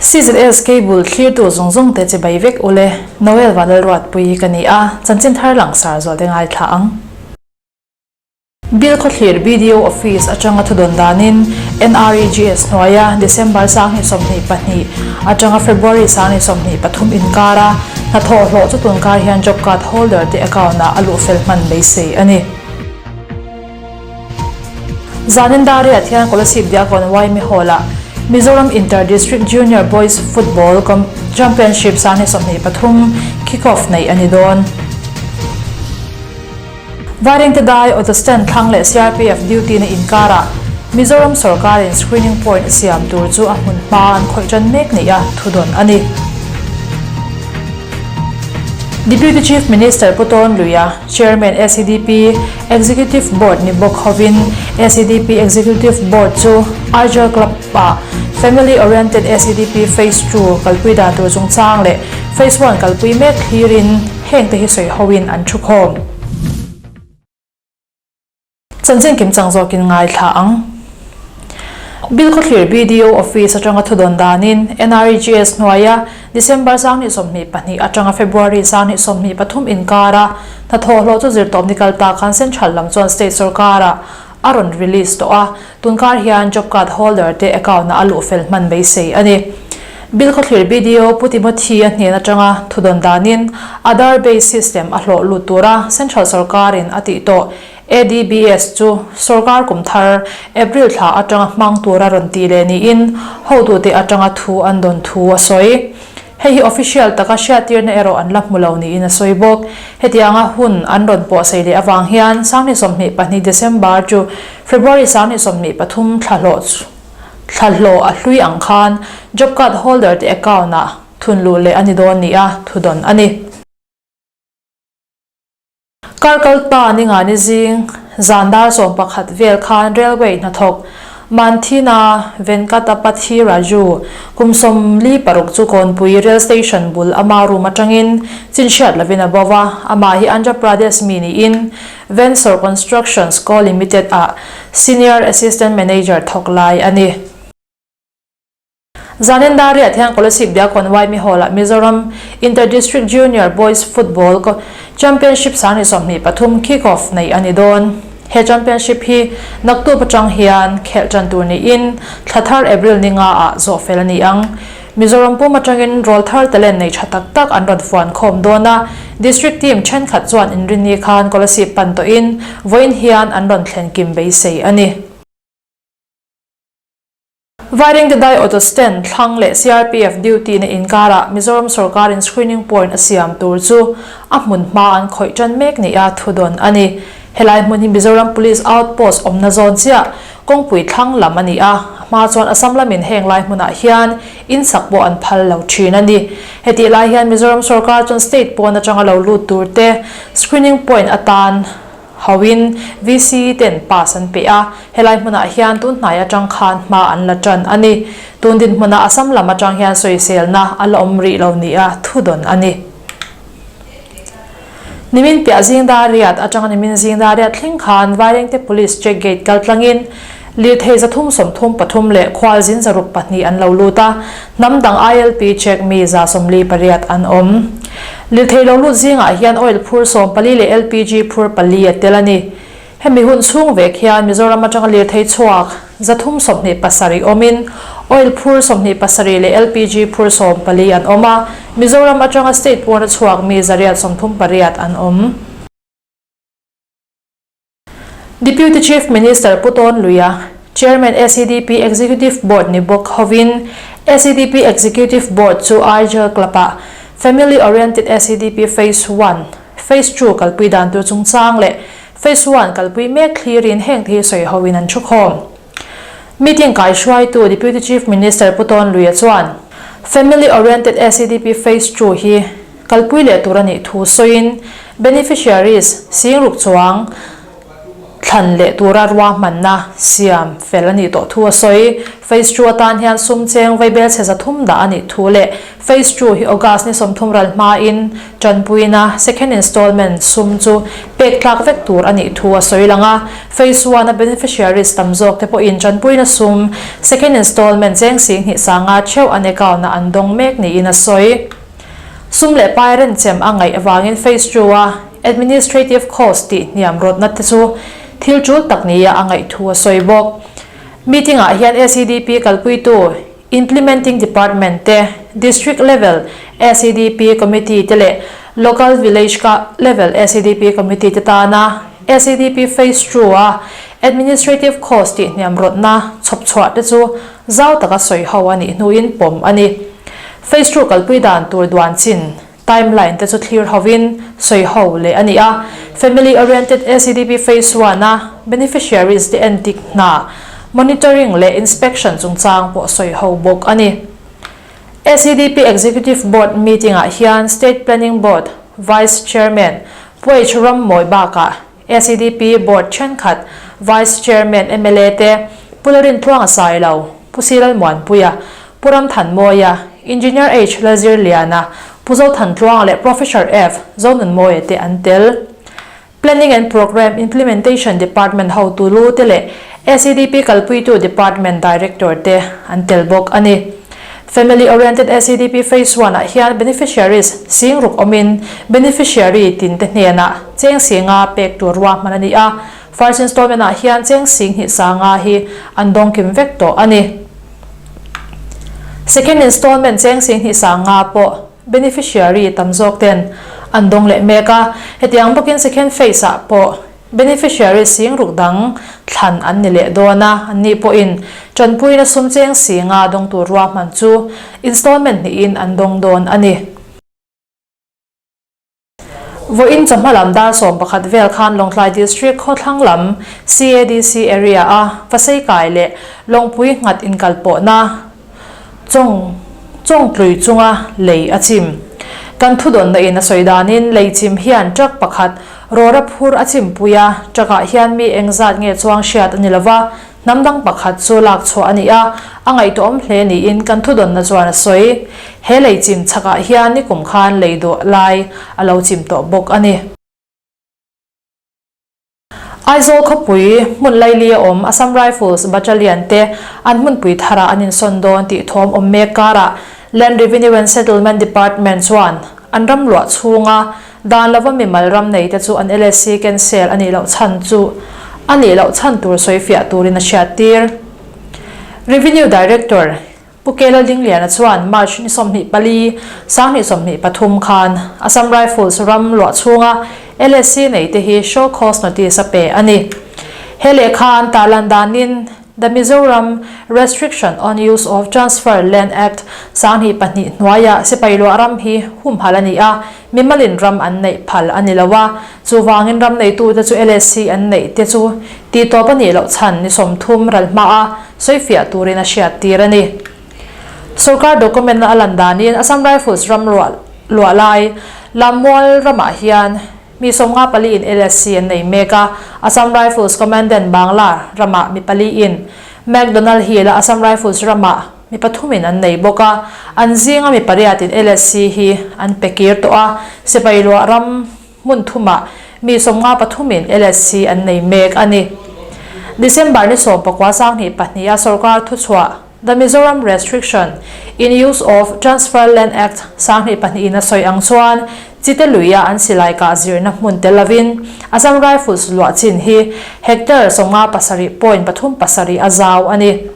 CZS Cable thlirtu zawng zawng te chibai vek ule. Noel Vanlalruatpui ka ni a, chanchin thar langsar zual te ngaithla ang. Bilkhawthlir BDO Office atanga thudawn danin NREGS hnuaia December 2022 atanga February 2023 inkara hnathawh hlawh chu tunkar hian job card holder te account-ah a luh fel hman beisei a ni. Zanin Dariat hian Kolasib Diakon Yma Hall-ah Mizoram Inter District Junior Boys Football Championship 2023 kick-off neih a ni dawn. Vairengte dai Auto Stand thlang leh CRPF duty na inkarah Mizoram sorkarin screening point a siam tur chu a hmun hma an khawih tan mek neih a thudawn a ni. Deputy Chief Minister Pu Tawn Luia, Chairman SEDP Executive Board ni bawk hovin SEDP Executive Board chu Aijal Club-ah Family Oriented SEDP Phase ii kalpui dan tur chungchang leh Phase I kalpui mek thlirin Hengte hi sawi hoin an thu khawm. Chanchin kim chang zawkin ngaithla ang. Bilkhawthlir BDO Office atanga thudawn danin NREGS hnuaia December 2022 atanga February 2023 inkara hnathawh hlawh chu zirtawp ni kal ta khan Central lam chuan State sorkarah a rawn release tawh a, tunkar hian job card holder te account-ah a luh fel hman beisei a ni. Bilkhawthlir BDO Pu Timothy-a hnen atanga thudawn danin Aadhaar based system a hlawh lut tura Central sorkarin a tih tawh ADBS chu sorkar kum thar April thla atanga hmang tura rawn tih leh niin hotute atanga thu an dawn thu a sawi. Hei hi official taka hriattirna erawh an la hmu lo niin a sawi bawk. Hetianga hun an rawn pawhsei leh avang hian 2022 December chu February 2023 thla hlawh thla hlawh a hlui ang khan job card holder te account ah thun luh leh a ni dawn nia thudawn a ni. Kar kalta Ningani zing zan dar 11 vel khan railway hnathawk Manthina Venkatapathy Raju kum 46 chu Kawnpui rail station bul ama room atangin chinhriat lovin a bo a, amah hi Andhra Pradesh mi niin Vensor Constructions Co Limited ah Senior Assistant Manager thawk lai a ni. Zanin Dariat hian Kolasib Diakon Yma Hall-ah Mizoram Inter District Junior Boys Football Championship 2023 kick-off neih a ni dawn. He championship hi naktuk atang hian khelh tan tur niin thla thar April ni nga ah zawh fel a ni ang. Mizoram pum atangin rawl thar talent nei tha tak tak an rawn fuan khawm dawn a, District team thenkhat chuan inrinni khan Kolasib pan tawhin vawiin hian an rawn thlen kim beisei a ni. Vairengte dai Auto Stand thlang leh CRPF duty na inkarah Mizoram sorkarin screening point a siam tur chu a hmun hma an khawih tan mek nia thudawn a ni. Helai hmun hi Mizoram Police Outpost awmna zawn chiah kawngpui thlang lam a ni a, a hma chuan Assam lamin heng lai hmunah hian in sak pawh an phal lo thin a ni. Hetih lai hian Mizoram sorkar chuan state pawn atanga lo lut tur te screening point atan Hoin VC ten pass an pe a, helai hmunah hian tun hnai atang khan hma an la tan a ni. Tun dinhmunah Assam lam atang hian sawiselna a la awm rih lo nia thudawn a ni. Nimin piah zingdar riat atanga nimin zingdar riat thleng khan Vairengte Police check gate kal tlangin lirthei 333 leh khualzin 602 an lo lut a, hnam dang ILP check mi 148 an awm. Lirthei lo lut zingah hian oil phur 14 leh LPG phur 4 a tel a ni. Hemi hun chhung vek hian Mizoram atanga lirthei chhuak 327 awmin oil phur 27 leh LPG phur 14 an awm a, Mizoram atanga state pawna chhuak mi 138 an awm. Deputy Chief Minister Pu Tawn Luia, Chairman SEDP Executive Board ni bawk hovin SEDP Executive Board chu Aijal Club-ah Family Oriented SEDP Phase I, Phase II kalpui dan tur chungchang leh Phase I kalpui mek thlirin heng te hi sawi hoin an thu khawm. Meeting kaihruaitu Deputy Chief Minister Pu Tawn Luia chuan Family Oriented SEDP Phase II hi kalpui leh tur a nih thu sawiin beneficiaries sing ruk chuang. Thlan leh tura ruahmanna siam fel a nih tawh thu a sawi. Phase ii atan hian sum cheng vaibel chhe 300 dah a nih thu leh Phase ii hi August ni 30 ral hmain tanpuina second installment sum chu pek tlak vek tur a nih thu a sawi lang a. Phase one a beneficiaries tam zawk te pawhin tanpuina sum second installment cheng 2000 sanga theuh an account ah an dawng mek niin a sawi. Sum leh pai renchem a ngaih avangin Phase ii a administrative cost tih hniam rawtna te chu thil tul tak nia a ngaih thu a sawi bawk. Meeting ah hian SEDP kalpuitu Implementing Department te, District Level SEDP Committee te leh Local Village Level SEDP Committee te tana SEDP Phase ii a administrative cost tih hniam rawtna chhawp chhuah te chu zau taka sawi ho a nih hnuin pawm a ni. Phase ii kalpui dan tur duan chin timeline te chu thlir hovin sawi ho leh a ni a. Family Oriented SEDP Phase I a beneficiaries te entik hna, monitoring leh inspection chungchang pawh sawi ho bawk a ni. SEDP Executive Board meeting ah hian State Planning Board Vice Chairman Pu H Rammawi bakah SEDP Board thenkhat Vice Chairman mla te Pu Lalrintluanga Sailo, Pu Siral Muanpuia, Pu Ramthanmawia, Engineer H Lalzirliana, Pu Zothantluanga leh Professor F Zonunmawia te an tel. Planning and Programme Implementation Department hotu lu te leh SEDP kalpuitu Department Director te an tel bawk a ni. Family Oriented SEDP Phase One ah hian beneficiaries 6000 awmin beneficiary tin te hnenah cheng 50 pek tur ruahman a ni a, First Installment ah hian cheng 2500 hi an dawng kim vek tawh a ni. Second Installment cheng 2500 pawh beneficiary tam zawk ten an dawng leh mek a, hetiang bawkin Second Phase ah pawh beneficiary 6000 dang thlan an ni leh dawn a, anni pawhin tanpuina sum cheng 50 dawng tur ruahman chu installment hnihin an dawng dawn a ni. Vawiin chawhma lam dar 11 vel khan Lawngtlai District khawthlang lam CADC area a Vasei kai leh Lawngpui nghat inkalpawhna Chawng Chawngtlui chunga lei a chim. Kan thudawnna in a sawi danin lei chim hian truck pakhat rawra phur a chimpui a, truck ah hian mi engzat nge chuang hriat a ni lova, hnam dang pakhat chu lak chhuah a ni a, a ngaihtuahawm hle niin kan thudawnna chuan a sawi. He lei chim chhakah hian nikum khan lei duah lai a lo chim tawh bawk a ni. Aizawl khawpui hmun laili a awm Assam Rifles Battalion te an hmunpui tharah an insawn dawn tih thawm awm mek karah Land Revenue and Settlement Department chuan an ram luah chhunga dan lova mimal ram nei te chu an LSC cancel a nih loh chhan chu a nih loh chhan tur sawifiah turin a hriattir. Revenue Director Pu Kela Dingliana chuan March ni 24, 2023 khan Assam Rifles ram luah chhunga LSC neite hi show cause notice a pe a ni. He lehkha an tarlan danin The Mizoram Restriction on Use of Transfer Land Act 2002 hnuaiah sipai luah ram hi humhalh a ni a, mimalin ram an neih phal a ni lo a, chuvangin ram neitute chu LSC an neih te chu tihtawp a nih loh chhan ni 30 ral hmaa sawifiah turin a hriattir a ni. Sorkar document a lan danin Assam Rifles ram ruah luah lai Lammual ramah hian mi 54 in LSC an nei mek a, Assam Rifles Commandant Bangla ramah mi pali in, McDonald Hill-a Assam Rifles ramah mi pathumin an nei bawk a, an zinga mi pariatin LSC hi an pe kir tawh a, sipai luah ram hmun thumah mi 53 in LSC an nei mek a ni. December ni 19 2002 a sorkar thuchhuah The Mizoram Restriction in Use of Transfer Land Act 2002 in a sawi ang chuan Chite luia an silai kah zirna hmun tel lovin Assam Rifles luah chin hi hectare 57.37 a zau a ni.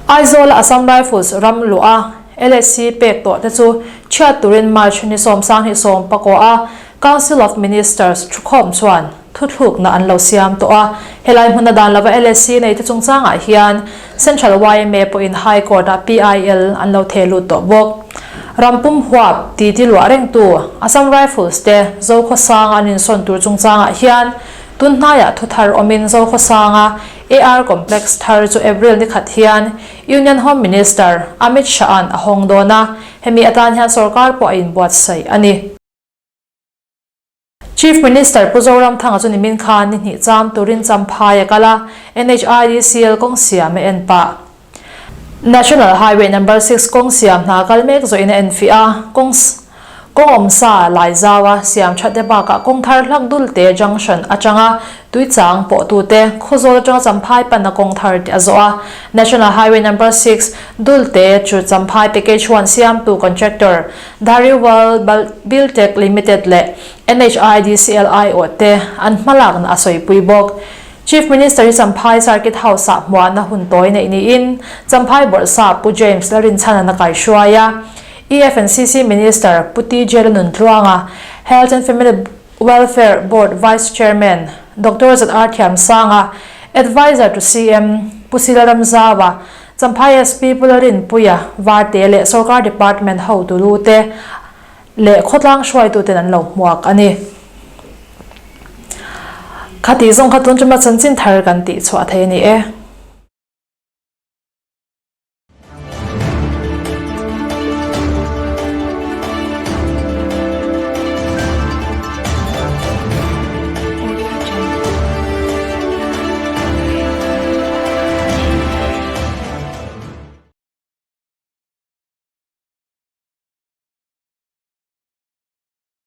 Aizawl a Assam Rifles ram luah a LSC pek tawh te chu chhiat turin March ni 10 19 a Council of Ministers thukhawm chuan thuthlukna an lo siam tawh a. Helai hmuna dan lova LSC nei te chungchangah hian Central yma pawhin High Court-ah PIL an lo theh lut tawh bawk. Rampum huap titi luah rengtu Assam Rifles te Zokhawsanga an insawn tur chungchangah hian tun hnaiah thu thar awmin Zokhawsanga AR Complex thar chu April ni khat hian Union Home Minister Amit Shah-a'n a hawng dawn a, hemi atan hian sorkar pawh a inbuatsaih a ni. Chief Minister Pu Zoramthanga chu nimin khan ni hnih cham turin Champhai a kal a, NHIDCL kawng siam a en pah. National Highway Number Six kawng siam hna kal mek zawhin a enfiah a, kawng kawng awmsa Laizaua siam that te bakah kawng thar hlak Dulte Junction atanga Tuichang pawhtute Khawzawl atanga Champhai panna kawng thar te a zawh a. National Highway Number Six Dulte chu Champhai Package One siamtu contractor Dhariwal Buildtech Limited leh NHIDCL aiawh te an hmalakna a sawipui bawk. Chief Minister hi Champhai Circuit House-ah hmuahna hun tawi neih niin Champhai Bawrhsap Pu James Larinchhana'n a kaihruai a. EFNCC Minister Pu TJ Lanuntluanga, Health and Family Welfare Board Vice Chairman Doctor ZR Thiamsanga, Adviser to CM Pu Sila Ramzaua, Champhai SP Pu Larinpuia, Varte leh Sorkar Department hotu lute leh khawtlang hruaituten an lo hmuak a ni. Khati zawng kha tun tuma chanchin thar kan tih chhuah thei a ni e.